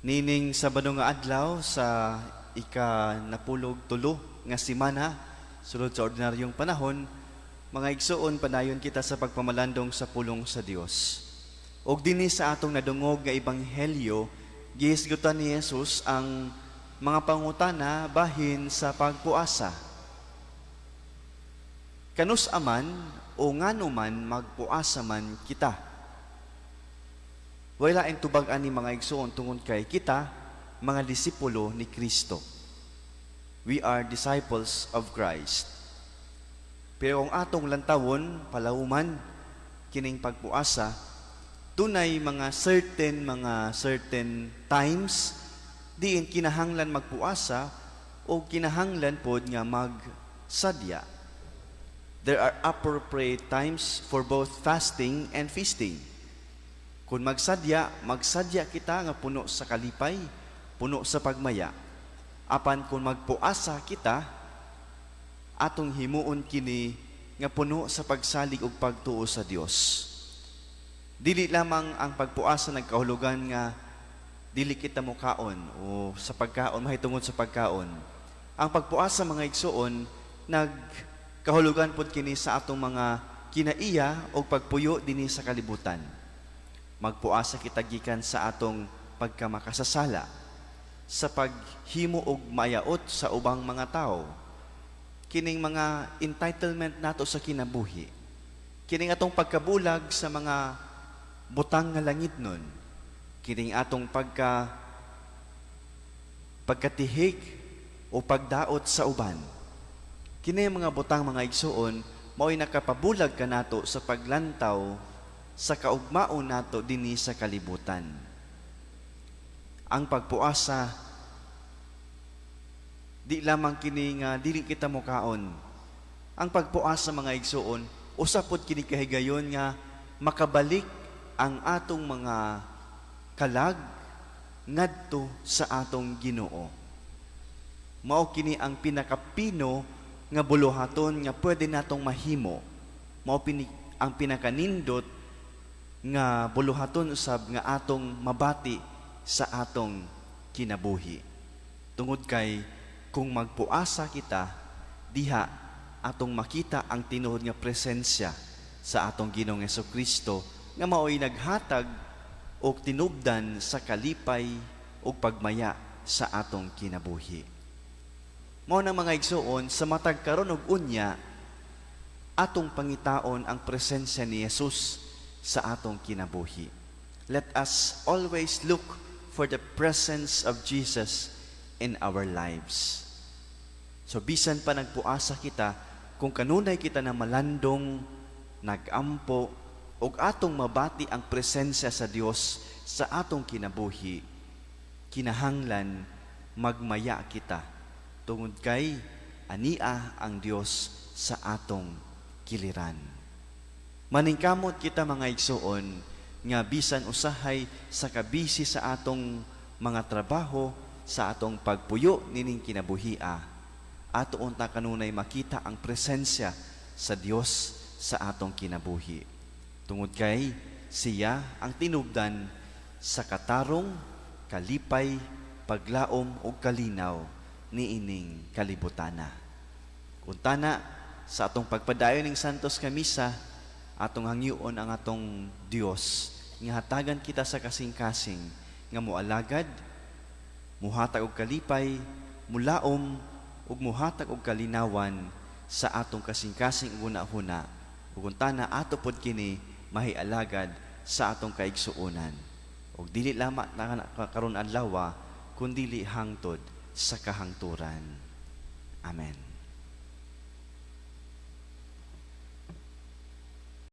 Nining Sabado nga adlaw sa ika-napulog tulo nga semana sulod sa ordinaryong panahon, mga igsuon, padayon kita sa pagpamalandong sa pulong sa Dios. Og dinhi sa atong nadungog nga ebanghelyo, gihisgutan ni Jesus ang mga pangutana bahin sa pagpuasa. Kanus-a man o ngano man magpuasa man kita? Wala ang tubag ani, mga igsuon, tungod kay kita mga disipulo ni Kristo. We are disciples of Christ. Pero ang atong lantawon, palauman kining pagpuasa, dunay mga certain times diin kinahanglan magpuasa o kinahanglan pod nga magsadya. There are appropriate times for both fasting and feasting. Kung magsadya, magsadya kita nga puno sa kalipay, puno sa pagmaya. Apan kung magpuasa kita, atong himuon kini nga puno sa pagsalig ug pagtuo sa Dios. Dili lamang ang pagpuasa nagkahulugan nga dili kita mokaon o sa pagkaon, mahitungod sa pagkaon. Ang pagpuasa, mga igsuon, nagkahulugan pod kini sa atong mga kinaiya o pagpuyo dinhi sa kalibutan. Magpuasa kita gikan sa atong pagkamakasasala, sa paghimo og mayaot sa ubang mga tao, kining mga entitlement nato sa kinabuhi, kining atong pagkabulag sa mga butang nga langit nun, kining atong pagkatihik o pagdaot sa uban. Kini mga butang, mga igsuon, mao'y nakapabulag kanato sa paglantaw sa kaugmaon nato dinhi sa kalibutan. Ang pagpuasa, di lamang kini nga dili kita mokaon. Ang pagpuasa, mga igsuon, usa pod kini kahigayon nga makabalik ang atong mga kalag ngadto sa atong Ginoo. Mao kini ang pinakapino nga buluhaton nga pwede natong mahimo. Mao ang pinakanindot nga buluhaton usab nga atong mabati sa atong kinabuhi. Tungod kay kung magpuasa kita, diha atong makita ang tinuod nga presensya sa atong Ginoong Kristo nga mao'y naghatag og tinubdan sa kalipay ug pagmaya sa atong kinabuhi. Mao na, mga igsuon, sa matag karon ug unya, atong pangitaon ang presensya ni Jesus sa atong kinabuhi. Let us always look for the presence of Jesus in our lives. So bisan pa nagpuasa kita, kung kanunay kita na malandong, nagampo, ug atong mabati ang presensya sa Dios sa atong kinabuhi, kinahanglan magmaya kita tungod kay ania ang Dios sa atong kiliran. Maningkamot kita, mga igsuon, nga bisan usahay sa kabisi sa atong mga trabaho, sa atong pagpuyo nining kinabuhia, ato unta kanunay makita ang presensya sa Dios sa atong kinabuhi. Tungod kay siya ang tinubdan sa katarong, kalipay, paglaom ug kalinaw niining kalibutana. Untana sa atong pagpadayon ning Santos nga Misa, atong hangyoon ang atong Dios nga hatagan kita sa kasing-kasing nga moalagad, muhatag og kalipay, mulaom ug muhatag og kalinawan sa atong kasing-kasing ug hunahuna. Ug untana ato pod kini mahialagad sa atong kaigsuonan. Ug dili lamang na karon adlaw, kundili hangtod sa kahangturan. Amen.